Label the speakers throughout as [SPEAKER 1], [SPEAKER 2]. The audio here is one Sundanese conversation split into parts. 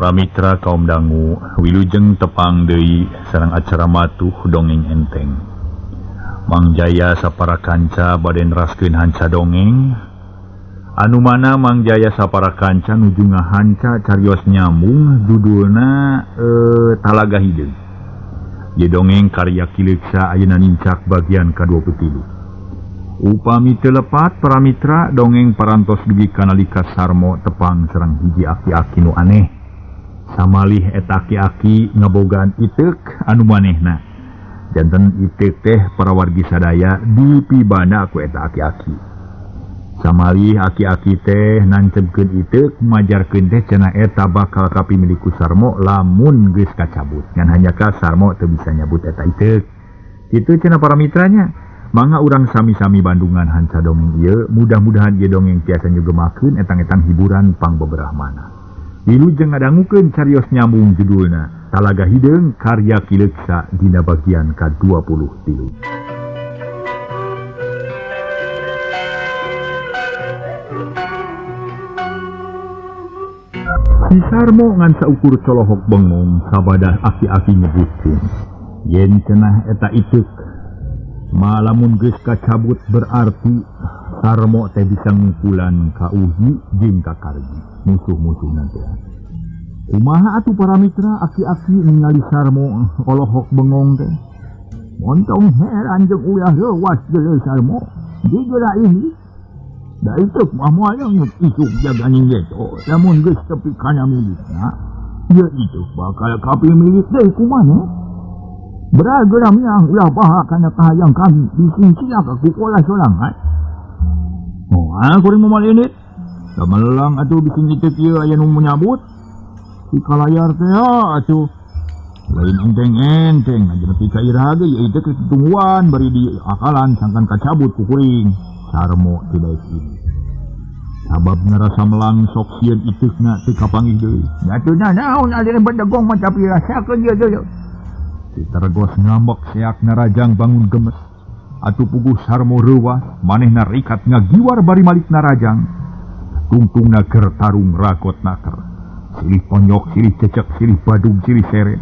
[SPEAKER 1] Para mitra kaum dangu wilujeng tepang deui sareng acara matuh dongeng enteng. Mang Jaya sapara kanca bade neraskeun hanca dongeng. Anu mana Mang Jaya sapara kanca nuju ngahanca carios nyambung judulna Talaga Hideung. Ieu dongeng karya Ki Leuksa ayeuna nincak bagian ka-23. Upami teu lepat para mitra dongeng parantos dugi ka nalika Sarmo tepang sareng hiji aki-aki nu aneh. Samalih eta aki-aki ngabogaan iteuk anu manehna. Janten iteuk teh para wargi sadaya dipibana ku eta aki-aki. Samalih aki-aki teh nancebkeun iteuk majarkeun teh cenah eta bakal kapimilik ku Sarmo lamun geus kacabut. Ngan hanjakal Sarmo teu bisa nyabut eta iteuk. Kitu cenah para mitranya. Mangga urang sami-sami bandungan hanca dongeng ieu, mudah-mudahan ieu dongeng tiasa nyugemakeun etang-etang hiburan pangbeberah mana. Wilujeng ngadangukeun carios nyambung judulna Talaga Hideung karya Ki Leuksa dina bagian ka-23. Si Sarmo ngan saukur colohok bengong sabada aki-aki nyebutkeun yen cenah eta iteuk malamun geus kacabut berarti Sarmo teh bisa ngungkulan ka Uhi jeung ka Karji musuh-musuh nanti. Kumaha atuh para mitra aki-aki ningali Sarmo olohok bengong teh. Montong heran jeung ulah leuwas geuleuh Sarmo. Digeura ini. Da iteuk mah moal leungit isuk jaganing geto. Lamun geus tepi kana milikna, ieu iteuk bakal kapimilik deui kumaha. Beral geura miang ulah baha kana kahayang kami bising cilaka ku kolah sorangan. Oh, kuring moal indit. Samelang atuh bising iteuk ieu aya nu menyabut. Si kalayar teh atuh. Lain enteng-enteng aja nepi ka iraha ge ieu iteuk tungguan bari di akalan sangkan kacabut ku kuring. Sarmo teu daek ini. Sabab ngarasa melang sok sieun iteukna teu kapanggih deui. Atuh naon aliran bedegong mah tapi rasakeun ieu deui. Si Tergos ngambek seak narajang bangun gemes. Atuh puguh Sarmo reuwas manehna rikat ngagiwar bari malik narajang. Tungtungna keur tarung ragot naker. Silih tonyok, silih cecek, silih badug, silih seret.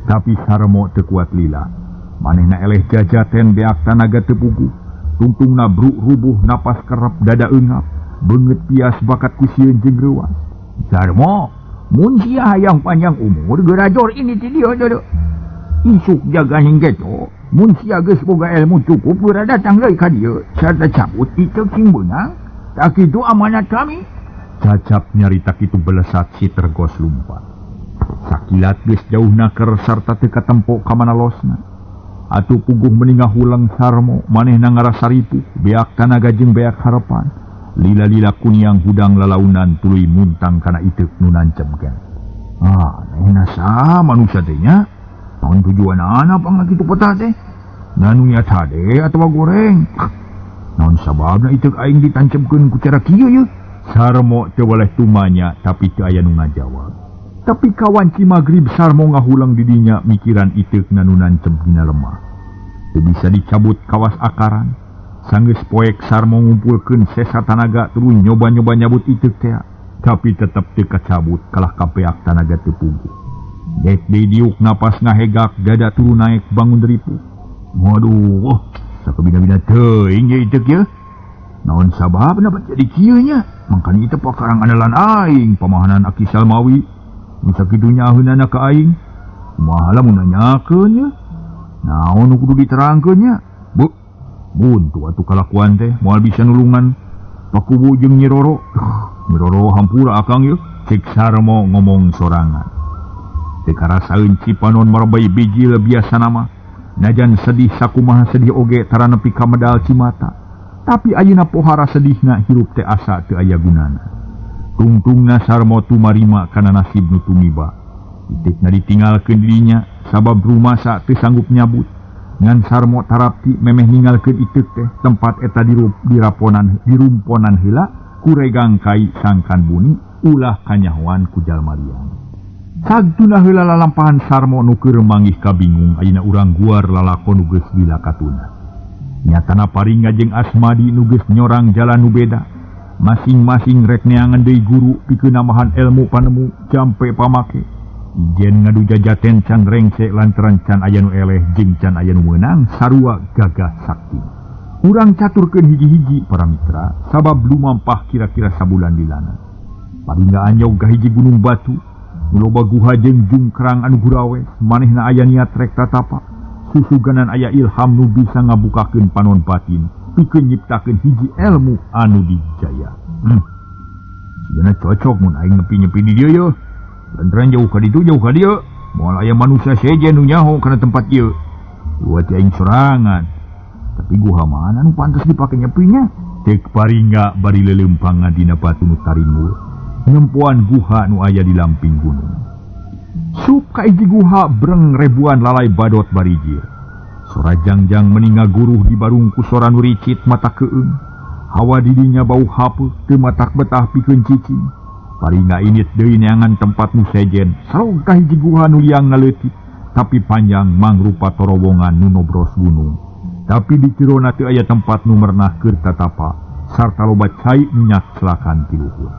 [SPEAKER 1] Tapi Sarmo teu kuat lila. Manehna eleh jajaten beak tanaga teu puguh. Tungtungna bruk rubuh napas kerep dada eungap. Beungeut pias bakat ku sieun jeung reuwas. Sarmo, mun sia hayang panjang umur geura jor ini ti dieu deuleu. Isuk jaganing geto, mun sia geus boga ilmu cukup geura datang deui ka dieu sarta cabut iteuk sing beunang. Tak kitu amanat kami. Cacap nyarita kitu belesat si Tergos lumpat. Sakilat geus jauh naker sarta teu katempo ka mana losna. Atuh puguh meninga hulang Sarmo manehna ngarasa ripuh, beak tanaga jeung beak harapan. Lila-lila kuniang hudang lalaunan tuluy muntang kana iteuk nu nancebkeun. Ah, manehna saha manusia teh nya? Naon tujuanana pangna kitu petah teh? Nanu niat hade atawa goreng? Naon sababna iteuk aing ditancebkeun ku cara kieu yeuh? Sarmo teu weleh tumanya tapi teu aya nu ngajawab. Tapi kawanci magrib Sarmo ngahulang di dinya mikiran iteukna nu nanceb dina lemah. Teu bisa dicabut kawas akaran. Sanggeus poek Sarmo ngumpulkeun sesa tanaga tuluy nyoba-nyoba nyabut iteuk teh. Tapi tetep teu kacabut kalah kapeak tanaga teu puguh. Dek deui diuk napas ngahegak dada turu naek bangun ripuh. Waduh, sakabina-bina teuing ye iteuk ye. Naon sababna bet jadi kieu nya? Mangkana ieu teh pakarang andalan aing pamahanan Aki Salmawi. Nu sakitu nyaheunana ka aing. Kumaha lamun nanyakeun ye? Naon nu kudu diterangkeun nya? Bu, buntu atuh kalakuan teh moal bisa nulungan Pakubu jeung Nyi Roro. Nyi Roro hampura akang ye. Cek Sarmo ngomong sorangan. Teu karasaeun Cipanon marebay bijil biasa nama. Najan sedih sakumaha sedih oge tara nepi ka medal cimata. Tapi ayeuna pohara sedihna hirup teh asa teu aya gunana. Tungtungna Sarmo tumarima kana nasib nu tumiba. Iteukna ditinggalkeun dirinya sabab rumasa teu sanggup nyabut. Ngan Sarmo tarapti memeh ninggalkeun iteuk teh tempat eta diraponan dirumponan heula kuregang kai sangkan buni ulah kanyahoan ku jalma lian. Sagtuna heula lalampahan Sarmo nu keur manggih kabingung ayeuna urang guar lalakon nu geus lila katuna. Nyatana Paringa jeung Asmadi nu geus nyorang jalan nu beda. Masing-masing rek neangan deui guru pikeun nambahan ilmu panemu jampe pamake. Ijen ngadu jajaten can rengse lantaran can aya nu eleh jeung can aya nu meunang sarua gagah sakti. Urang caturkeun hiji-hiji para mitra sabab lumampah kira-kira sabulan dilana. Paringga anyog ka hiji gunung batu, nu loba guha jeung jungkrang anu gurawes, manehna aya niat rek tatapa. Susuganan aya ilham nu bisa ngabukakeun panon batin, pikeun nyiptakeun hiji ilmu anu dijaya. Sigana cocok mun aing nepi-nepi di dieu yeuh. Lantaran jauh ka ditu jauh ka dieu, moal aya manusia sejen nu nyaho kana tempat ieu. Buat aing sorangan. Tapi guha mana nu pantes dipake nyepinya? Cek Paringga bari leuleumpangan dina batu nu taringul. Nempoan guha nu aya di lamping gunung. Sup ka hiji guha breng ribuan lalai badot barijir. Sora jangjang meninga guruh di barung ku sora nu ricit mata keung. Hawa didinya bau hapeuh teu matak betah pikeun cicing. Paringga init deui neangan tempat nu sejen. Sarong ka hiji guha nu liangna leutik tapi panjang mangrupa torowongan nu nobros gunung. Tapi di jerona teu aya tempat nu merenah keur tatapa sarta loba cai nu nyaclakan ti luhur.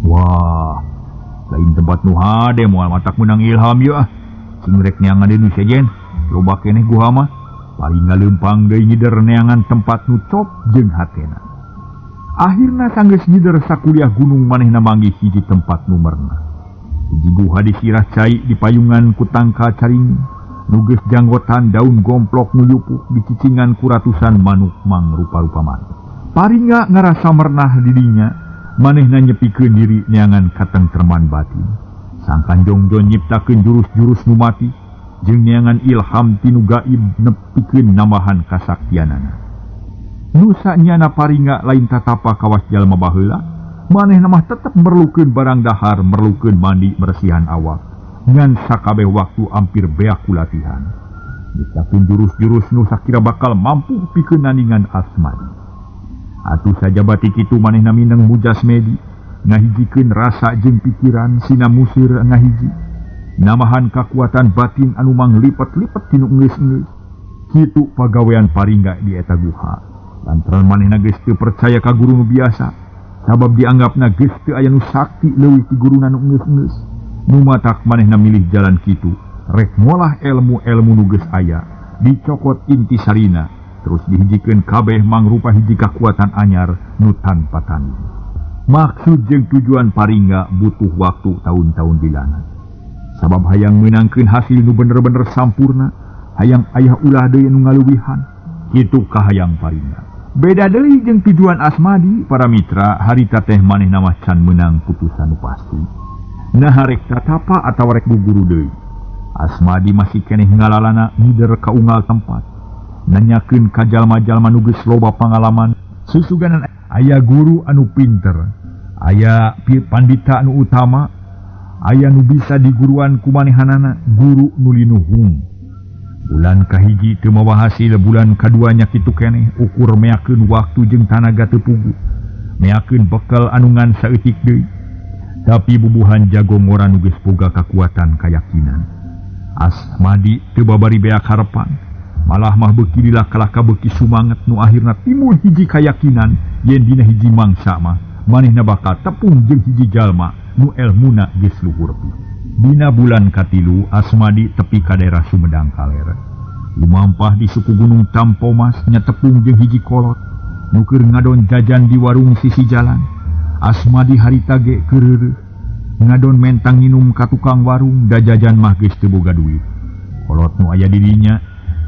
[SPEAKER 1] Wah, lain tempat nu hade moal matak meunang ilham ieu ah. Cing rek neangan deui nu sejen, loba keneh guha mah. Paringga leumpang deui ngider neangan tempat nu cop jeung hatena. Akhirna sanggeus ngider sakuliah gunung manehna manggih hiji tempat nu merenah. Hiji guha disirah cai di payungan ku tangkal caringin. Nu geus janggotan daun gomplok nu yupuh dicicingan ku ratusan manuk mangrupa-rupa manuk. Paringga ngarasa merenah didinya, manehna nyepikeun diri neangan katengtreman batin. Sangkan jongjon nyiptakeun jurus-jurus nu mati jeung neangan ilham ti nu gaib nepikeun nambahan kasaktianana. Nu sanyana Paringga lain tatapa kawas jalma baheula, manehna mah tetep merlukeun barang dahar, merlukeun mandi bersihan awak. Ngan sakabeh waktu ampir beak ku latihan. Nyiptakeun jurus-jurus nu sakira bakal mampu pikeun nandingan Asmadi. Atuh sajabati kitu manehna mineng mujasmedi, ngahijikeun rasa jeung pikiran sina musir ngahiji. Namahan kakuatan batin anu manglipet-lipet tinu geus-geus. Kitu pagawean Paringga di eta guha. Lantaran manehna geus teu percaya ka guru nu biasa, sabab dianggapna geus teu aya nu sakti leuwih ti guruna nu geus-geus. Nu matak manehna milih jalan kitu, rek ngolah ilmu-ilmu nu geus aya, dicokot intisarina, terus dihijikeun kabeh mangrupa hiji kakuatan anyar nu tanpa tanding. Maksud jeung tujuan Paringga butuh waktu tahun-tahun dilana. Sabab hayang meunangkeun hasil nu bener-bener sampurna, hayang ayah ulah deui nu ngaluwihan, kitu kahayang Paringga. Beda deui jeung tujuan Asmadi, para mitra, harita teh manehna mah can meunang putusan nu pasti. Nah rek tatapa atawa rek guguru deui. Asmadi masih keneh ngalalana ngider ka unggal tempat. Nanyakeun ka jalma-jalma nu geus loba pangalaman, susuganan aya guru anu pinter, aya pandita anu utama, aya nu bisa diguruan ku manehanana, guru nu linuhung. Bulan kahiji teu mawa hasil, bulan kaduanya kitu keneh, ukur meakeun waktu jeung tanaga teu puguh. Meakeun bekal anu ngan saeutik deui. Tapi bubuhan jago ngora nu geus boga kakuatan kayakinan. Asmadi teu babari beak harepan, malah mah beuki dilaka-laka beuki sumanget nu akhirna timbul hiji kayakinan yen dina hiji mangsa mah manehna bakal tepung jeung hiji jalma nu elmuna geus luhur pisan. Dina bulan katilu Asmadi tepi ka daerah Sumedang Kaler. Lumampah di suku Gunung Tampomas nya tepung jeung hiji kolot nu keur ngadon jajan di warung sisi jalan. Asmadi harita ge keureuh ngadon mentang nginum ka tukang warung da jajan mah geus teu boga duit. Kolot nu aya di dinya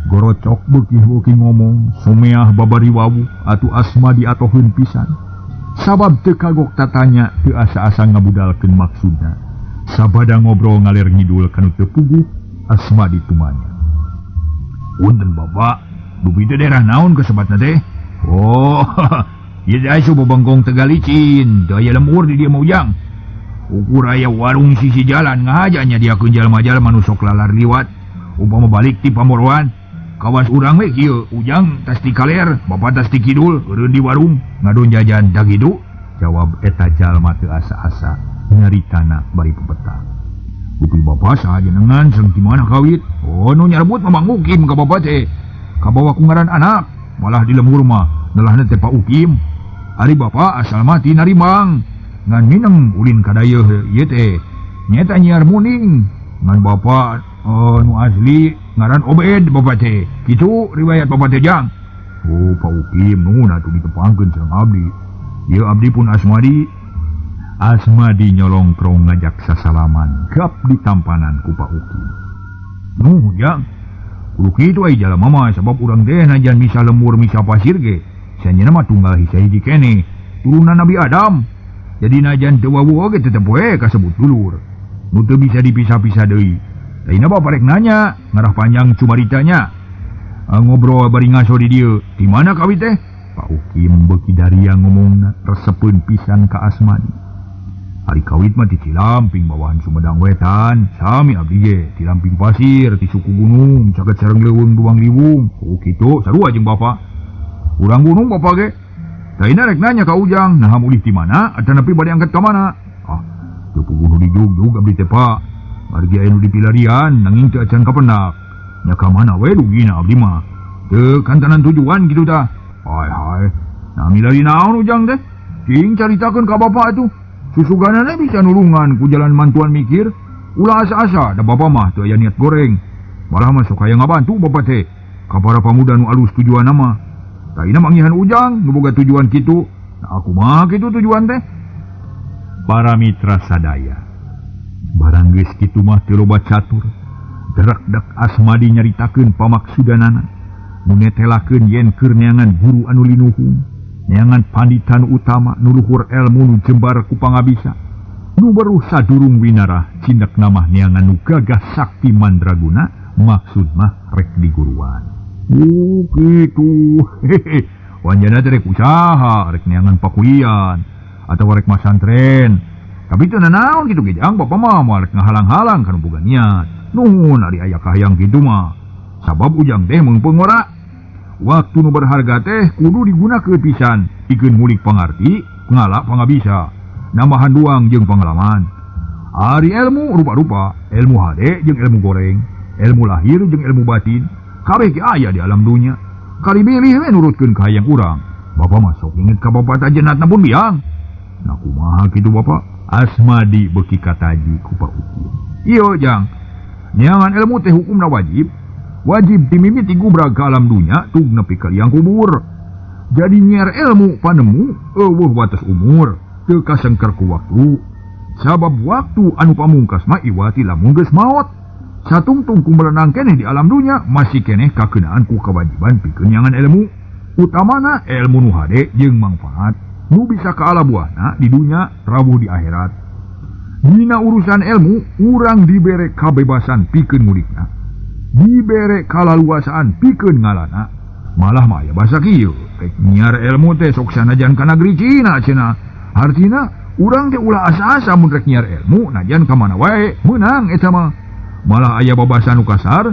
[SPEAKER 1] gorocok beuki-beuki ngomong someah babari wawuh atuh Asmadi atoheun pisan. Sabab teu kagok tatanya teu asa-asa ngabudalkeun maksudna. Sabada ngobrol ngalir ngidul kanu teu puguh Asmadi tumanya. Punten bapak, dupi teh daerah naon kasebatna teh? Oh, ieu teh asup bebengkong Tegalicin, teu aya lembur di dieu mah ujang. Ukur aya warung sisi jalan ngahaja nya diakeun jalma-jalma nu sok lalar liwat. Upama balik ti pamoroan, kawas urang we kieu, ujang tas ti kaler, bapak tas ti kidul, eureun di warung ngadon jajan da kitu. Jawab eta jalma teu asa-asa nyaritana bari pepeta. Dupi bapak saha jenengan sareng di mana kawit? Oh, nu nyarebut mah Mang Ukim ka bapak teh. Kabawa ku ngaran anak, malah di lembur mah nelahna teh Pak Ukim. Ari bapa asal mah ti Narimbang ngan mineng ulin ka dayeuh ieu teh nyaeta nyiar muning ngan bapa nu asli ngaran Obed bapa teh. Kitu riwayat bapa teh jang. Oh Pak Ukim nuhun atuh ditepangkeun sareng abdi. Ieu abdi pun Asmadi. Asmadi nyolongkrong ngajak sasalaman gap ditampanan ku Pak Ukim. Nuh jang. Kudu kitu ai jalma mah sabab urang teh najan misa lembur misa pasir ge sanyeuna mah tunggal hiji keneh turunan Nabi Adam. Jadi najan teu wawuh oge tetep we kasebut dulur. Nu teu bisa dipisah-pisah deui. Lainna bapak rek nanya ngarah panjang cumaritanya. Ngobrol bari ngaso di dieu. Di mana kawit teh? Pak Ukim beuki daria ngomongna resepeun pisan ka Asmadi. Ari kawit mah ti Cilamping bawahan Sumedang Wetan, sami abdi ge ti Lamping Pasir, ti suku gunung, caket sareng leuweung Duang Liwung. Oh kitu, sarua jeung bapa. Urang gunung bapa ge. Taina rek nanya ka Ujang, naha mulih ti mana atanapi bade angkat ka mana? Ah, teu puguh nu dijugjug abdi teh Pak. Margi aya nu dipilarian nanging teu acan kapendak. Nya ka mana we dugina abdi mah. Teu kantanan tujuan kitu tah. Hai hai. Nah milari naon Ujang teh? Cing caritakeun ka bapa atuh. Susuganana bisa nulungan ku jalan mantuan mikir. Ulah asa-asa da bapa mah teu aya niat goreng. Malah mah sok hayang ngabantu bapa teh. Ka para pamuda nu alus tujuanna mah. Taina manggihan Ujang nu boga tujuan kitu. Nah aku mah kitu tujuan teh. Para mitra sadaya. Barang geus kitu mah teu loba catur. Derak-dak Asmadi nyaritakeun pamaksudanana. Nu netelakeun yen keur neangan guru anu linuhung. Neangan panditan utama nu luhur elmu nu jembar ku pangabisa. Nu beruh sadurung winarah cindak namah neangan nu gagah sakti mandraguna maksud mah rek diguruan. Oh kitu. Hehe. Wanjana teh rek usaha, rek neangan pakulian atawa rek masantren. Tapi teu nanaon kitu ge jang bapa mah moal rek ngahalang-halang kana boga niat. Nuhun ari aya kahayang kitu mah. Sabab Ujang teh meungpeung ora. Waktu nu berharga teh kudu digunakeun pisan pikeun mulik pangarti, ngala pangabisa, nambahan duang jeung pangalaman. Ari ilmu rupa-rupa, ilmu hade jeung ilmu goreng, ilmu lahir jeung ilmu batin, kabeh ge aya di alam dunya. Kari milih we nurutkeun ka hayang urang. Bapa mah sok inget ka bapa tajenatna pun biang. Nah kumaha kitu bapa? Asmadi beuki kataji ku Pak Ukim. Ieu jang, neangan ilmu teh hukumna wajib. Wajib dimimiti gubrag ka alam dunya tug nepi ka liang kubur. Jadi nyiar ilmu panemu eueuh wates umur, teu kasengker ku waktu. Sabab waktu anu pamungkas mah iwati lamun geus maot. Satungtung ku merenang keneh di alam dunya masih keneh kakeunaan ku kewajiban pikeun neangan ilmu. Utamana ilmu nu hade jeung mangfaat, nu bisa kaala buahna di dunya rawuh di akhirat. Dina urusan ilmu urang dibere kabebasan pikeun mulikna. Dibere kalaluasaan pikeun ngalana. Malah mah aya basa kieu, rek nyiar ilmu teh sok sanajan ka negeri Cina cenah. Hartina urang teh ulah asa-asa mun rek nyiar ilmu najan ka mana wae meunang eta mah. Malah aya babasa nu kasar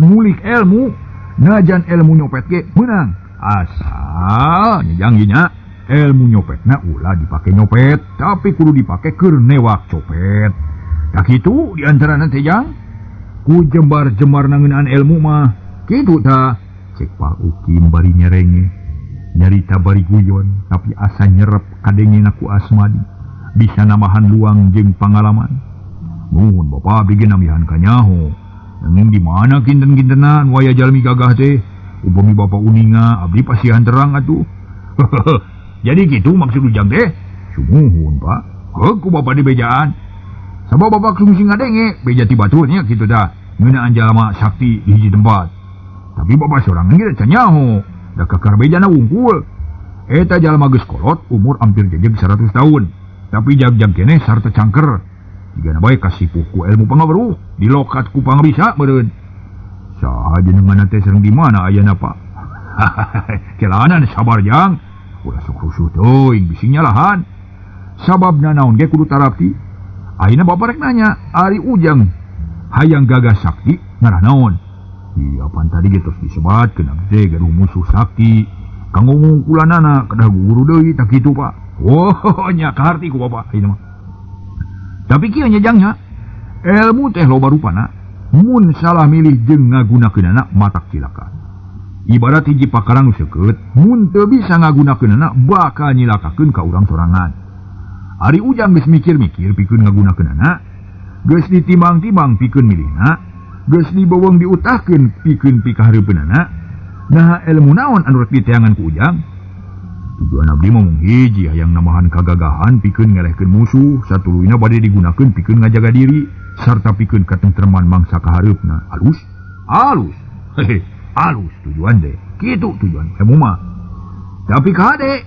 [SPEAKER 1] mulik ilmu najan ilmu nyopet ge meunang. Asal nyejang nya ilmu nyopetna ulah dipake nyopet, tapi kudu dipake keur newak copet. Tah kitu di antarana teh jang. Ku jembar-jembar nangeunaan ilmu mah kitu tah. Cek Pak Ukim bari nyerenge nyarita bari guyon tapi asa nyerep kadengena ku Asmadi bisa nambahan luang jeung pangalaman. Mun bapa abdi ge nambihan kanyaho nanging di mana kinten-kintenan waya jalmi gagah teh upami bapa uninga abdi pasihan terang atuh. Jadi kitu maksud Ujang teh. Sumuhun Pak, heuh ku bapa di bejaan. Sabab bapak sungsing ngadenge beja ti batur nya kitu tah ngeunaan jalma sakti di hiji tempat. Tapi bapak sorangan ge can nyaho, da kakar bejana wungkul. Eta jalma geus kolot umur hampir jejeg 100 tahun. Tapi jag-jag keneh sarta cangker. Jigana bae kasipuh ku ilmu pangaweruh, dilokat ku pangabisa meureun. Saha jenenganna teh sareng di mana ayana Pak? Kelanan sabar jang. Ulah sok rusuh teuing bisi nyalahan. Sababna naon ge kudu tarapti. Ayeuna bapak rek nanya, ari Ujang hayang gagah sakti ngarah naon? Iya pan tadi ge tos disebatkeun abdi teh gaduh musuh sakti. Kanggo ngungkulanana kedah guru deui tah kitu Pak. Oh nya kaharti ku bapak ayeuna mah. Tapi kieu nya jangnya, ilmu teh loba rupana, mun salah milih jeung ngagunakeunana matak cilaka. Ibarat hiji pakara nu seukeut, mun teu bisa ngagunakeunana bakal nyilakakeun ka urang sorangan. Ari Ujang geus mikir-mikir pikeun ngagunakeunana, geus ditimbang-timbang pikeun milihna, geus dibeuweung diutahkeun pikeun pikahareupeunana. Nah ilmu naon anu rek diteangan ku Ujang? Tujuan abdi mah mung hiji, hayang nambahan kagagahan pikeun ngelehkeun musuh, satuluyna bade digunakeun pikeun ngajaga diri sarta pikeun katentreman mangsa kahareupna. Alus? Alus. Hehe, alus tujuan teh. Kitu tujuan ilmu mah. Tapi kade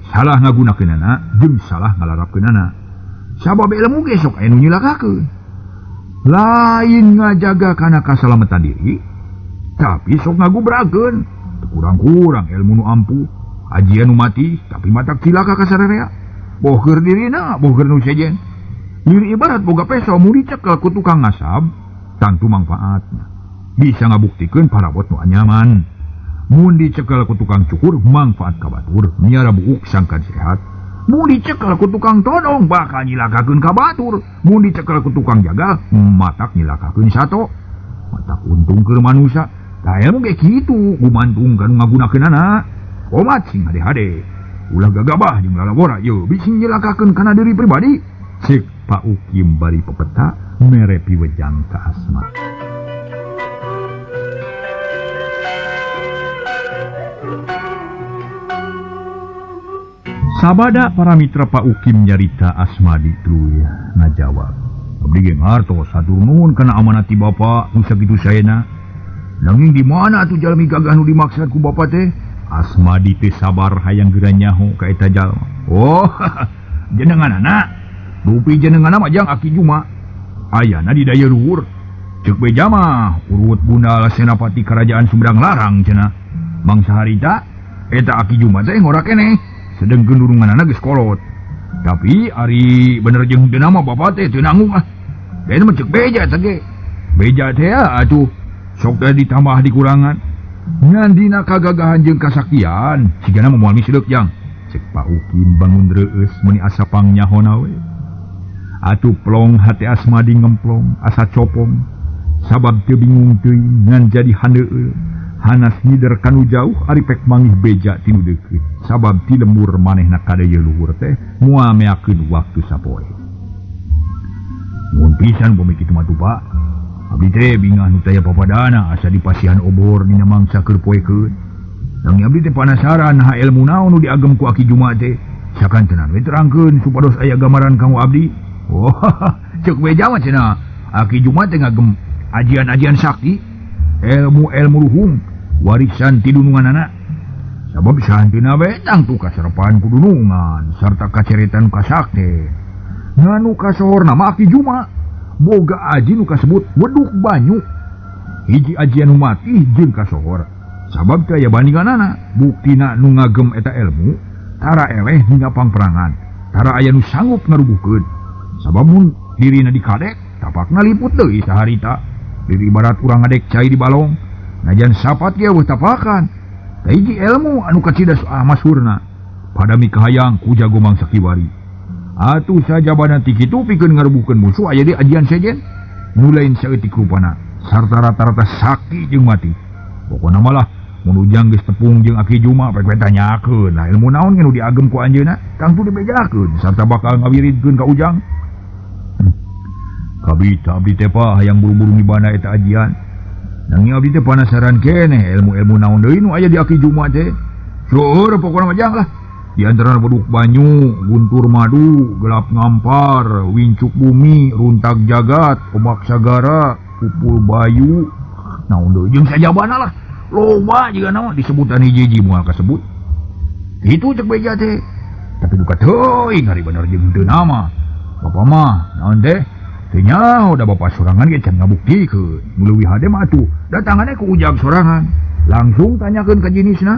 [SPEAKER 1] salah ngagunakeunana jeung salah ngalarapkeunana. Sabab ilmu ge sok aya nu nyilakakeun. Lain ngajaga kana kasalamatan diri, tapi sok ngagubrakeun. Kurang-kurang ilmu nu ampuh, ajian nu mati tapi matak cilaka ka sararea. Boh keur dirina, boh keur nu sejen. Diri ibarat boga peso mun dicekel ku tukang ngasab, tangtu mangfaatna. Bisa ngabuktikeun parabot nu anyaman. Mun dicekel ku tukang cukur mangfaat ka batur, miara buuk sangkan sehat. Mun dicekel ku tukang todong bakal nyilakakeun ka batur. Mun dicekel ku tukang jagal matak nyilakakeun sato. Matak untung keur manusa. Tah ilmu ge kitu, gumantung ka nu ngagunakeunana. Omat sing hade-hade. Ulah gagabah jeung lalabora yeuh bisi nyilakakeun kana diri pribadi. Cek Pak Ukim bari pepeta mere piwejang ka Asma. Sabada para mitra Pak Ukim nyarita Asmadi tuluy ngajawab. Abdi ge ngartos hatur nuhun kana amanat ti bapa nu sakitu saena. Nanging di mana atuh jalmi gagah nu dimaksud ku bapa teh? Asmadi teh sabar hayang geura nyaho ka eta jalma. Oh, jenenganana. Rupi jenenganna mah jang Aki Juma. Ayana di daya luhur. Ceuk beja mah urut gundal senapati kerajaan Sumedang Larang cenah. Mangsa harita eta Aki Juma teh ngora keneh. Sedengkeun durunganana geus kolot. Tapi ari bener jeung teu nama bapa teh teu nanggung ah. Lain mah ceuk beja teh ge. Beja teh atuh sok teh ditambah dikurangan. Ngan dina kagagahan jeung kasaktian sigana mah moal misedeuk jang. Cek Pak Ukim bangun reueus meuni asa pangnyaho we. Atuh plong hate Asmadi ngemplong asa copong sabab teu bingung teuing ngan jadi handeueul. Hanas ngider kanu jauh ari pek mangih beja ti nu deukeut sabab ti lembur manehna ka deui luhur teh moal meakeun waktu sapoe. Mun pisan bumi kitu mah tuh Pak. Abdi teh bingah nu taya papadana asa dipasihan obor dina mangsa keur poekeun. Nanging abdi teh panasaran ha ilmu naon nu diagem ku Aki Juma teh. Sakantenan we terangkeun supados aya gambaran kanggo abdi. Oh, ceuk beja mah cenah. Aki Juma teh ngagem ajian-ajian sakti, ilmu-ilmu luhung, warisan ti dununganana. Sabab sahanteuna we tangtu kaserepan ku dunungan sarta kaceretan kasakte. Nganu kasohorna mah Aki Juma boga aji nu kasebut weduk banyu. Hiji ajian nu mati jeung kasohor. Sabab teu aya bandinganana, buktina nu ngagem eta ilmu tara eleh hingga pangperangan, tara aya nu sanggup ngarubuhkeun. Sabab mun dirina dikadek tapakna liput deui saharita. Diri ibarat urang ngadek cai di balong, najan sapat ge eueuh tapakan. Tah hiji ilmu anu kacida masyhurna. Padami kahayang ku jago mangsa kiwari. Atuh sajabana ti kitu pikeun ngarubuhkeun musuh aya di ajian sejen nu lain saeutik rupana sarta rata-rata sakti jeung mati. Pokona malah mun Ujang geus tepung jeung Aki Juma pek we tanyakeun lah ilmu naon nu diagem ku anjeunna tangtu dibejakeun sarta bakal ngawiridkeun ka Ujang. Kabita abdi teh Pak hayang buru-buru ngibana eta ajian. Nanging abdi teh panasaran keneh ilmu-ilmu naon deui nu aya di Aki Juma teh. Seueur pokona mah jang lah. Di antara beduk banyu, guntur madu, gelap ngampar, wincuk bumi, runtak jagat, ombak sagara, pupul bayu. Naon deui jeung sajabana lah. Loba jiga naon disebutan hiji-hiji moal kasebut. Kitu cek beja teh. Tapi duka teuing ari bener jeung teu nama. Bapa mah naon teh? Teu nyaho da bapa sorangan ge can ngabuktikeun. Nu leuwih hade mah atuh datanganna ku Ujang sorangan. Langsung tanyakeun ka jenisna.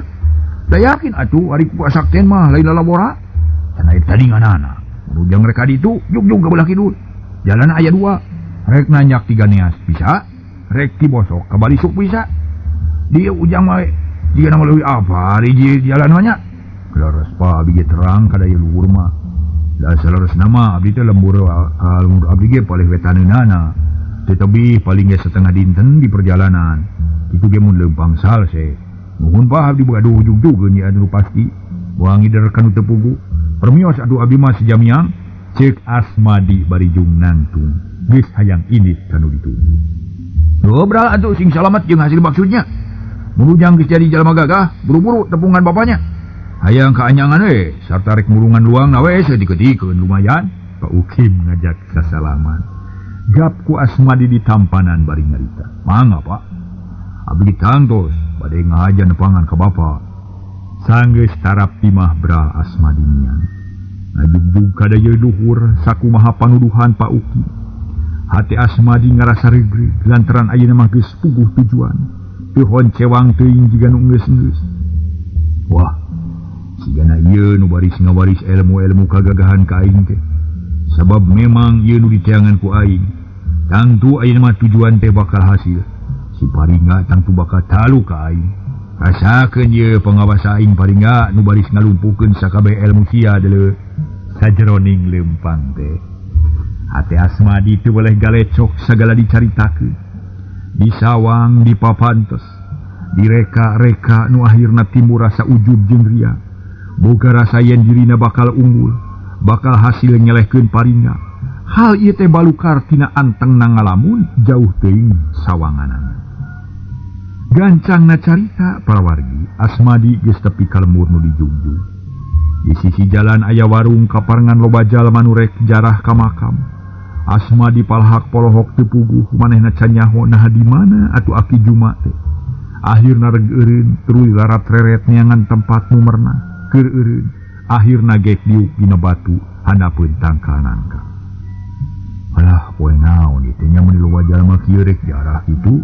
[SPEAKER 1] Da yakin atuh ari ku kasakten mah lain lalabora. Cenah eta tadinganana. Mun Ujang rek ka ditu jugjug ka belah kidul. Jalan aya dua. Rek nanjak tiga neas bisa, rek ti bosok ka balisuk bisa. Dia Ujang mah jiga nama leuwih apa ari jalan mah nya. Leres pa abdi ge terang ka daya luhur mah. Da saleres nama abdi teh lembur lembur abdi ge palih wetaneunana. Teu tebih paling ge setengah dinten di perjalanan. Kitu ge mun leumpang salse. Nuhun Pak abdi gaduh ujug-ujug nya anu pasti. Moal ngider kanu teu pugu. Permios atuh abdi mah sejamiang. Ceuk Asmadi bari jung nangtung. Geus hayang indit kanu ditu. Dobral atuh sing salamet jeung hasil maksudnya. Mun ujang geus jadi jalma gagah, buru-buru tepungan bapanya. Hayang kaanyangan we, sarta rek mulungan luang na we saeutik-eutikeun lumayan. Pak Ukim ngajak sasalaman. Gap ku Asmadi ditampanan bari nyarita. Mangga Pak. Abdi tangtos bade ngahaja nepangan ka bapa. Sanggeus tarap timah bral Asmadi miang. Ngajugjug ka daya luhur sakumaha panuduhan Pak Uki. Hate Asmadi ngarasa regreg lantaran ayeuna mah geus puguh tujuan. Teu honcewang teuing jiga nu geus-geus. Wah, sigana ieu nu baris ngawaris ilmu-ilmu kagagahan ka aing teh. Sabab memang ieu nu diteangan ku aing. Tangtu ayeuna mah tujuan teh bakal hasil. Si Paringga tangtu bakal talu ka aing. Rasakeun ieu pangawasa aing Paringga nu baris ngalumpuhkeun sakabeh ilmu sia deuleu sajeroning leumpang teh. Hate Asmadi teu boleh galecok sagala dicaritakeun. Disawang dipapantes, direka-reka nu akhirna timbul rasa ujub jeung ria. Boga rasa yen dirina bakal unggul, bakal hasil nyelehkeun Paringga. Hal ieu teh balukar tina antengna ngalamun jauh teuing sawanganana. Gancangna carita parawargi, Asmadi geus tepi ka lembur nu dijugjug. Di sisi jalan aya warung kaparengan loba jalma nu rek jarah ka makam. Asmadi palhak polohok teu puguh manehna can nyaho naha di mana atuh Aki Juma teh. Akhirna reg eureun tuluy larat reret neangan tempat nu merenah keur eureun. Akhirna gek diuk dina batu handapeun tangkal nangka. Alah poe naon ieu teh nya mun loba jalma kieu rek jarah kitu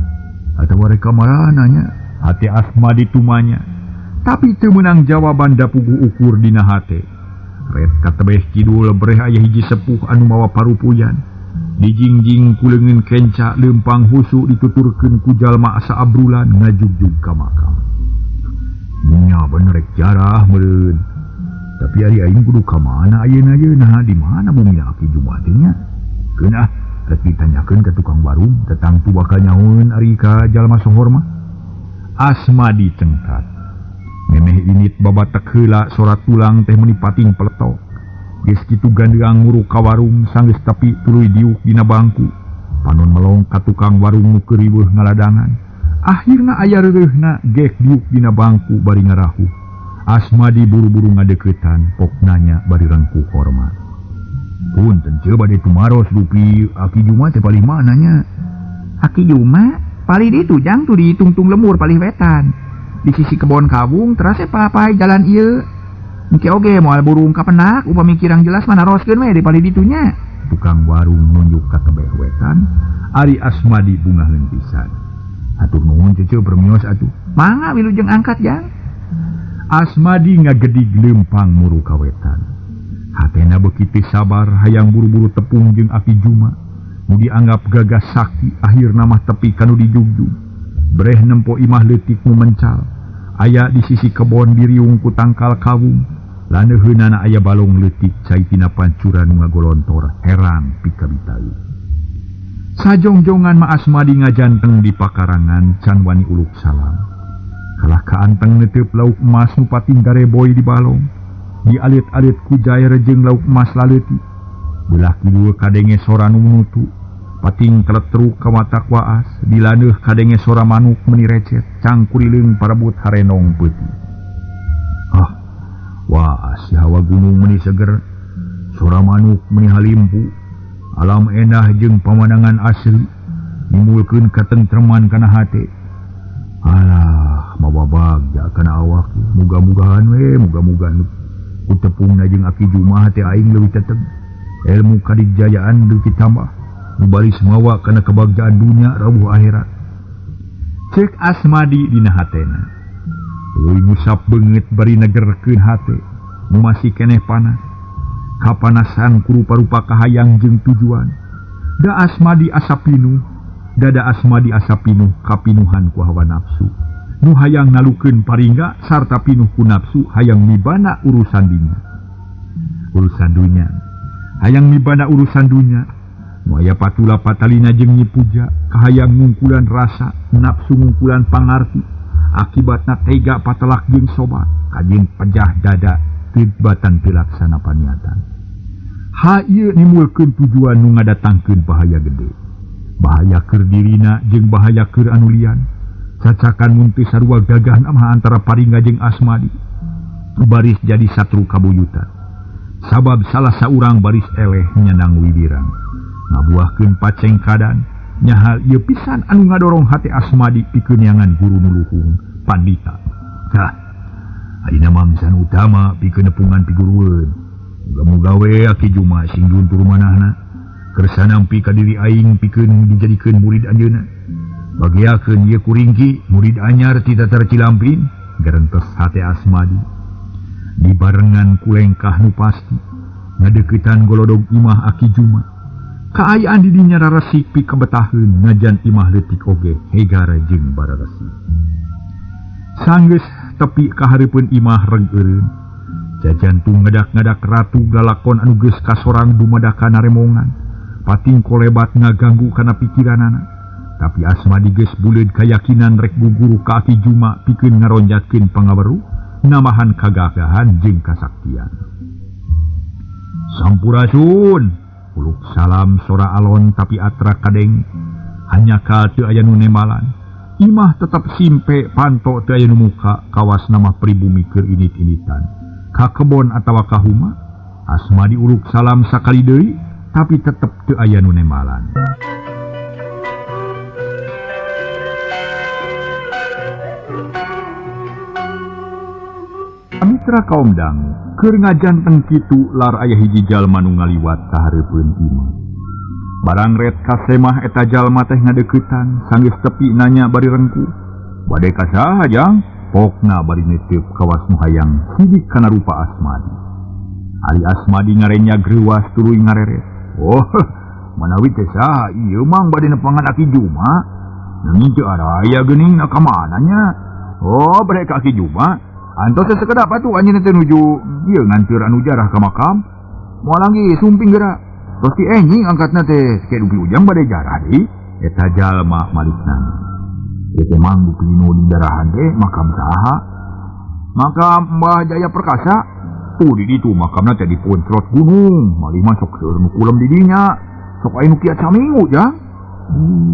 [SPEAKER 1] atawa rek ka marana nya. Hate Asmadi tumanya. Tapi teu meunang jawaban da puguh ukur dina hate. Ret katebeh kidul breh aya hiji sepuh anu mawa parupuyan. Dijingjing ku leungeun kenca leumpang husu dituturkeun ku jalma asa abrulan ngajugjug ka makam. Nya bener rek jarah meureun. Tapi ari aing kudu ka mana ayeuna ye naha di mana bumi Aki Juma teh nya? Keun ah, rek ditanyakeun ka tukang warung tetang tu bakal nyahoeun ari ka jalma sohor mah. Asmadi cengkat. Memeh init babatek heula sorat tulang teh meuni pating peletok. Geus kitu gandeang nguruk ka warung sanggeus tepi tuluy diuk dina bangku. Panon melong ka tukang warung nu keur riweuh ngaladangan. Akhirna aya reureuhna gek diuk dina bangku bari ngarahuh. Asmadi buru-buru ngadeuketan pok nanya bari rengkuh hormat. Punten ceu bade tumaros dupi Aki Juma teh palih mana nya?
[SPEAKER 2] Aki Juma palih ditu jang tuh ditungtung lemur palih wetan. Di sisi kebon kawung terase papai jalan ieu. Engke oge moal burung kapenak upami kirang jelas mah naroskeun we di palih ditunya.
[SPEAKER 1] Tukang warung nunjuk ka tebeh wetan, ari Asmadi bungaheun pisan. Hatur nuhun ceuceu permios atuh.
[SPEAKER 2] Mangga wilujeng angkat jang.
[SPEAKER 1] Asmadi ngagedig leumpang muru ka wetan. Hatena beuki teu sabar hayang buru-buru tepung jeung Aki Juma. Nu dianggap gagah sakti akhirna mah tepi ka nu dijugjug. Breh nempo imah leutik nu mencal. Aya di sisi kebon diriung ku tangkal kawung. Laneuheunana aya balong leutik cai tina pancuran nu ngagolontor herang pikabitau. Sajongjongan mah Asmadi ngajanteng di pakarangan can wani uluk salam. Kalah kaanteng neuteup lauk emas nu pating gareboy di balong. Dialit-alit ku jair jeung lauk emas laleutik. Belah kidul kadenge sora nu nutu. Pating keletruk ka mata waas, dilaneuh kadenge sora manuk meuni recet, cangkurileung parebut harenong peuting. Ah, waas si hawa gunung meuni seger, sora manuk meuni halimpu, alam endah jeung pamandangan asli, nimbulkeun katentreman kana hate. Alah, mawa bagja kana awak, muga-mugahan we, muga-mugahan ku tepungna jeung Aki Juma hate aing leuwih teteg. Ilmu kadijayaan leuwih ditambah. Baris mawa kana kebagjaan dunia rawuh akhirat. Cek Asmadi dina hatena. Tuluy ngusap beungeut bari negerkeun hate, nu masih keneh panas. Kapanasan ku rupa-rupa kahayang jeung tujuan. Da Asmadi asa pinuh, dada Asmadi asa pinuh kapinuhan ku hawa nafsu. Nu hayang nalukeun Paringga sarta pinuh ku nafsu hayang mibana urusan dunya. Urusan dunya. Hayang mibana urusan dunya. Nu aya patula patalina jeung nyipuja, kahayang ngungkulan rasa, nafsu ngungkulan pangarti. Akibatna tega patelak jeung sobat kajing pejah dada tibatan pilaksana paniatan. Ha ieu nimbulkeun tujuan nu ngadatangkeun bahaya gede. Bahaya keur dirina jeung bahaya keur anu lian. Cacakan mun teu sarua gagah mah antara Paringga jeung Asmadi. Baris jadi satru kabuyutan. Sabab salah saurang baris eleh nyanang wiwirang. Ngabuahkeun pacengkadan nyahal ieu pisan anu ngadorong hate Asmadi pikeun neangan guru nu luhung pandita. Tah, ayeuna mangsan utama pikeun nepungan pigurueun. Muga-muga we Aki Juma sing juntur manahna. Kersa nampi ka diri aing pikeun dijadikeun murid anjeunna. Bagiakeun ieu kuringki murid anyar ti Tatar Cilampin, garentes hate Asmadi. Dibarengan kulengkah nu pasti ngadeuketan golodog imah Aki Juma. Kaayaan di dinya raresik pikabetaheun najan imah leutik oge hegar jeung bararesik. Sanggeus tepi ka hareupeun imah reg eureun. Jajantung ngadak-ngadak ratu lalakon anu geus kasorang dumadakan naremongan. Pating kolebat ngaganggu kana pikiranana. Tapi Asmadi geus buleud kayakinan rek guguru ka Aki Juma pikeun ngaronjatkeun pangaweruh, namahan kagagahan jeung kasaktian. Sampurasun. Uluk salam sora alon tapi atra kadeng. Hanya ka teu aya nu nembalan. Imah tetep simpe panto teu aya nu muka kawas nama pribumi keur init-initan. Ka kebon atawa ka huma, Asmadi uluk salam sakali deui tapi tetep teu aya nu nembalan. Mitra kaum dangu keur ngajanteng kitu lar aya hiji jalma nu ngaliwat ka hareupeun imah. Barang ret kasemah eta jalma teh ngadeuketan sanggeus tepi nanya bari rengku. Bade ka saha jang? Pokna bari nitip kawas nu hayang sidik kana rupa Asmadi. Ari Asmadi ngarenya greuwas tuluy ngareret. Oh, manawi teh saha ieu mang bade nepangan Aki Juma? Nanging teu araya geuning na ka mana nya? Oh, bade ka Aki Juma. Antos teh sakedap atuh anjeunna teh nuju ieu nganteur anu jarah ka makam. Moal lagi sumping geura. Tos ti enjing angkatna teh ke dupi ujang bade jarah deui. Eta jalma malikna. Ieu teh mang dupi nu didarahan teh makam saha? Makam Mbah Jaya Perkasa. Tuh di ditu makamna teh diponcrot gunung. Malih mah sok seueur nu kulem di dinya. Sok aya nu kiat saminggu jang.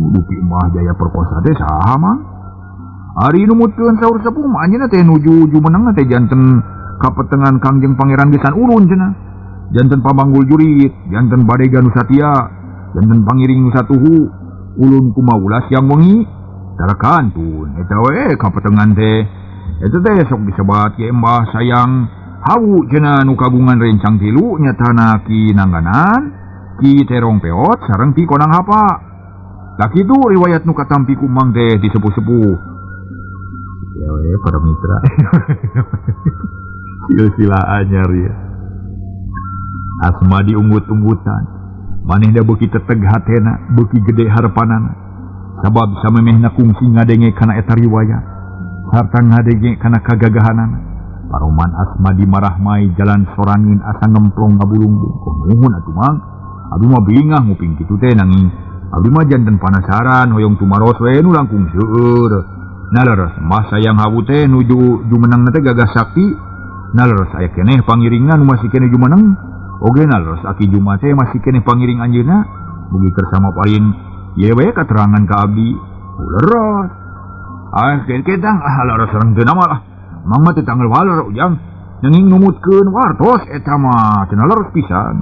[SPEAKER 1] Dupi Mbah Jaya Perkasa teh saha mang? Ari nu mutkeun saur sepuh mah anjeunna teh nuju jumenengna teh janten kapetengan Kangjeng Pangeran Gesan Ulun cenah. Janten pamanggul jurit, janten badega nu satia, janten pangiring nu satuhu, ulun kumaulas yang wengi. Tara kantun eta we kapetengan teh. Eta teh sok disebat ye Mbah Sayang Hawu cenah nu kagungan rencang tilu nyatana Ki Nangganan, Ki Terong Peot sareng Ki Konang Hapa. Lah kitu riwayat nu katampi ku Mang teh di sepuh-sepuh. Ya we para mitra. Silsilah anyar ya. Asmadi unggut-unggutan. Manehna beuki teteg hatena, beuki gede harepanana. Sabab samemehna kungsi ngadenge kana eta riwayat, sarta ngadenge kana kagagahanana. Paroman Asmadi marahmai jalan sorangeun asa ngemplong ngabulungbung. Nuhun atuh Mang. Abdi mah bingah nguping kitu teh nanging abdi mah janten panasaran hoyong tumaros we nu langkung seueur. Nah leres Mbah Sayang Hawu teh nuju jumenengna teh gagah sakti. Nah leres aya keneh pangiringna nu masih keneh jumeneng. Oge nah leres Aki Juma teh masih keneh pangiring anjeunna. Mugi kersa paling ieu we katerangan ka abdi. Leres. Ah ketang ah leres sareng teu nama lah. Mang mah teu tanggal waler ujang. Nanging numutkeun wartos eta mah cenah leres pisan.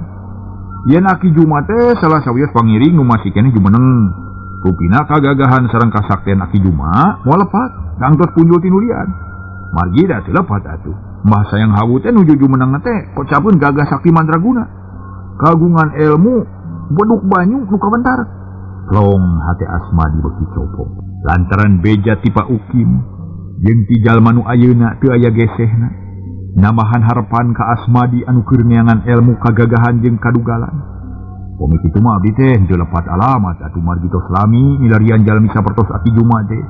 [SPEAKER 1] Yen Aki Juma teh salah sawios pangiring nu masih keneh jumeneng. Rupina kagagahan sareng kasaktian Aki Juma moal lepat kangtos punjul tinulian. Margi da teu lepat atuh. Mbah Sayang Hawu teh nuju jumenengna teh kocapeun gagah sakti mandraguna. Kagungan ilmu beduk banyu nu kabentar. Plong hate Asmadi beuki copong. Lantaran beja ti Pak Ukim jeung ti jalma nu ayeuna teu aya gesehna. Nambahan harepan ka Asmadi anu keur neangan ilmu kagagahan jeung kadugalan. Komik itu mah abdi teh teu lepat alamat atuh margi tos lami milarian jalmi sapertos Aki Juma teh.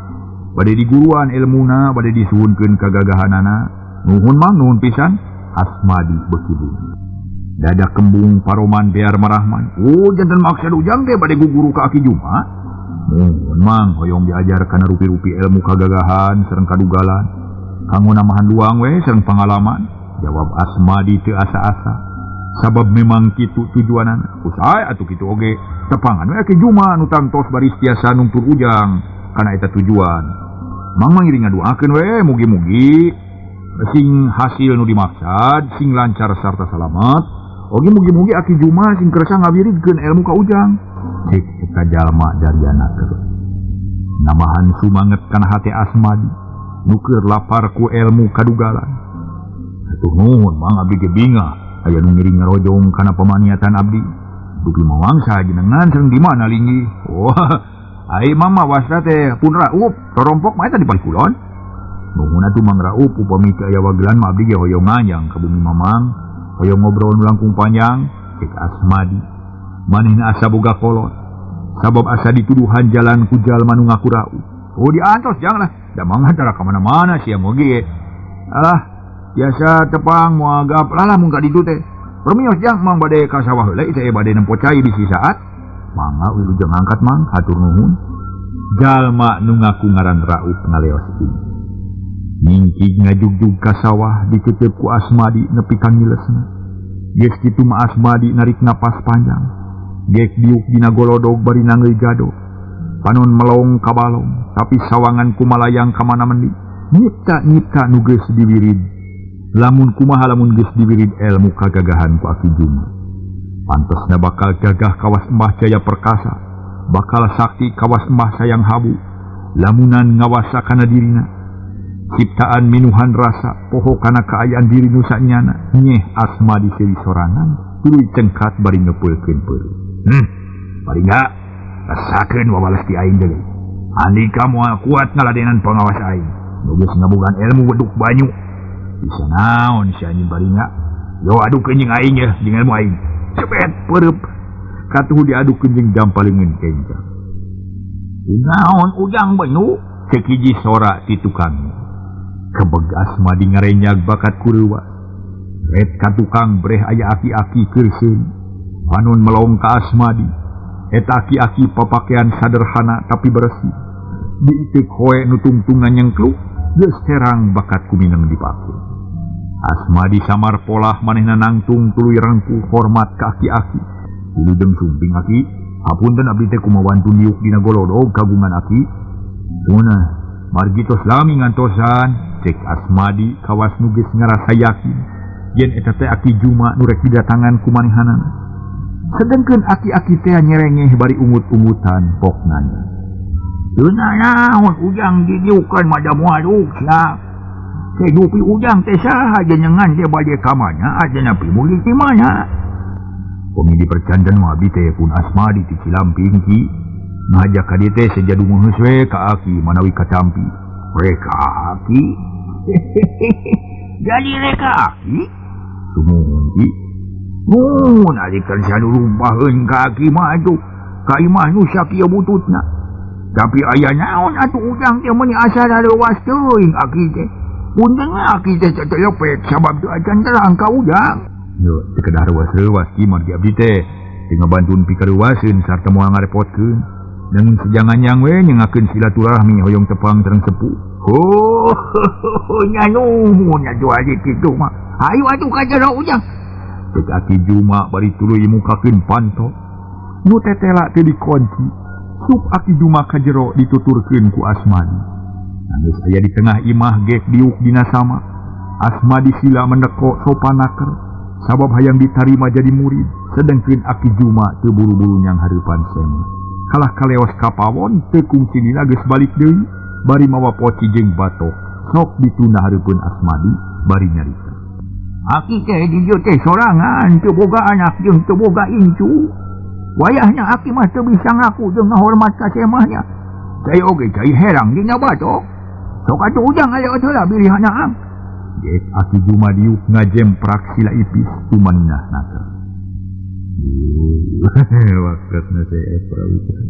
[SPEAKER 1] Bade diguruan ilmuna, bade disuhunkeun kagagahanana. Nuhun Mang, nuhun pisan. Asmadi beuki bumi. Dada kembung paroman biar marahman. Oh janten maksud ujang teh bade guguru ka Aki Juma. Mun mang hoyong diajar kana rupi-rupi ilmu kagagahan sareng kadugalan. Kanggo namahan luang we sareng pangalaman. Jawab Asmadi teu asa-asa. Sabab memang kitu tujuanana. Usai atuh kitu oge. Tepangan we Aki Juma nu tangtos baris tiasa nungtur Ujang kana eta tujuan. Mang mangiring ngaduakeun we mugi-mugi sing hasil nu dimaksad sing lancar sarta salamat. Oge mugi-mugi Aki Juma sing kersa ngawiridkeun ilmu ka Ujang. Cek eta jalma dariana keur. Namahan sumanget kana hate Asmadi nu keur lapar ku ilmu kadugalan. Atuh nuhun mang abdi ge bingah aya nu ngiring ngarojong kana pamaniatan abdi. Dugi mawangsa jenengan sareng di mana linggih? Wah, ai mama wasta teh pun raup, torompok mah eta di Palikulon. Nuhun atuh Mang Raup upami teu aya wagelan mah abdi ge hoyong nganyang ka bumi Mamang, hoyong ngobrol nu langkung panjang, cek Asmadi. Manehna asa boga kolot. Sabab asa dituduhan jalan ku jalma nu ngaku raup. Oh diantos jang lah, da mangga tara ka mana-mana sia oge. Alah, biasa tepang moal gap lah lamun ka ditu teh. Permios jang mang bade ka sawah heula teh bade nempo cai bisi saat. Mangga wilujeng angkat mang, hatur nuhun. Jalma nu ngaku ngaran Raup ngaleos ieu. Ningkig ngajugjug ka sawah ditutup ku Asmadi nepi ka ngilesna. Geus kitu mah Asmadi narik napas panjang. Gek diuk dina golodog bari nangeui gado. Panon melong ka balong, tapi sawangan kumalayang ka mana mendi. Nyipta-nyipta nu geus diwirid. Lamun kumaha lamun geus diwirid ilmu kagagahan ku Aki Juma. Pantesna bakal gagah kawas Mbah Jaya Perkasa, bakal sakti kawas Mbah Sayang Habu. Lamunan ngawasa kana dirina. Ciptaan minuhan rasa poho kana kaayaan diri nu sanyana nyeh Asmadi seuri sorangan tuluy cengkat bari ngepeulkeun peureuh. Bari enggak rasakeun wawalas ti aing deui. Andika moal kuat ngaladenan pangawas aing. Nu geus ngabogaan ilmu beduk banyu. Bisa naon si anjing bari enggak? Yo adukeun jeung aing ye jeung ilmu aing. Cepet peureup katuhu diadukeun jeung dampaleungeun kencang. Naon Ujang banyu? Cek hiji sora ti tukang. Kebeg Asmadi ngarenyag bakat kurewa. Ret ka tukang breh aya aki-aki keur seun. Panon melong ka Asmadi. Eta aki-aki papakean sederhana tapi bersih. Diiteuk hoe nu tungtungan nyengkluk, geus terang bakat kumineng dipake. Asmadi samar polah manehna nangtung tuluy rengkuh hormat ka aki-aki. Wilujeng sumping aki, hapunten abdi teh kumawantu diuk dina golodog kagungan aki. Sunah, margi tos lami ngantosan. Cek Asmadi kawas nu geus ngarasa yakin yen eta teh Aki Juma nu rek didatangan ku manehanana. Sedengkeun aki-aki teh nyerengeh bari ungut-ungutan pok nanya. Teu naon Ujang didiukeun mah da moal sia. Teh dupi Ujang teh saha jenengan teh bade ka mana aja napi meuli ti mana. Upami dipercanten mah abdi teh pun Asmadi ti Cilamping ki. Ngajak ka dieu teh seja dungeus we ka aki manawi katampi. Reka aki. Jadi reka aki sumuhun ki. Mun ari keur salurumpaheun ka aki mah atuh ka imah nu sakieu bututna. Tapi aya naon atuh Ujang teh meuni asa rareuwas teuing aki teh. Punten aki teh teu lepek sabab teu acan terang ka Ujang. Yo teu kedah reuwas-reuwas ki margi abdi teh teu ngabantun pikareuwaseun sarta moal ngarepotkeun. Nanging sejangan yang we nyengakeun silaturahmi hoyong tepang sareng sepuh. Oh, nya nuhun atuh ari kitu mah. Hayu atuh ka jero Ujang. Cek Aki Juma bari tuluy mukakeun panto. Nu tetela teu dikunci. Sup Aki Juma ka jero dituturkeun ku Asmadi. Geus aya di tengah imah gek diuk dina sama. Asmadi sila mendeko sopanaker sabab hayang ditarima jadi murid. Sedengkeun Aki Juma teu buru-buru nyang hareupan sema. Kalah kaleos ka pawon teu kungsinina geus balik deui bari mawa poci jeung batok. Sok ditunda hareupeun Asmadi bari nyarita. Aki teh di dieu teh sorangan teu boga anak jeung teu boga incu. Wayahna aki mah teu bisa ngaku jeung ngahormat ka semahnya. Cai oge cai herang dina batok. Sok atuh Ujang aya heula bilih hanaang. Geus Aki Juma diuk ngajemprak sila ipis tumaninah naker. Waktuna saya prawitan.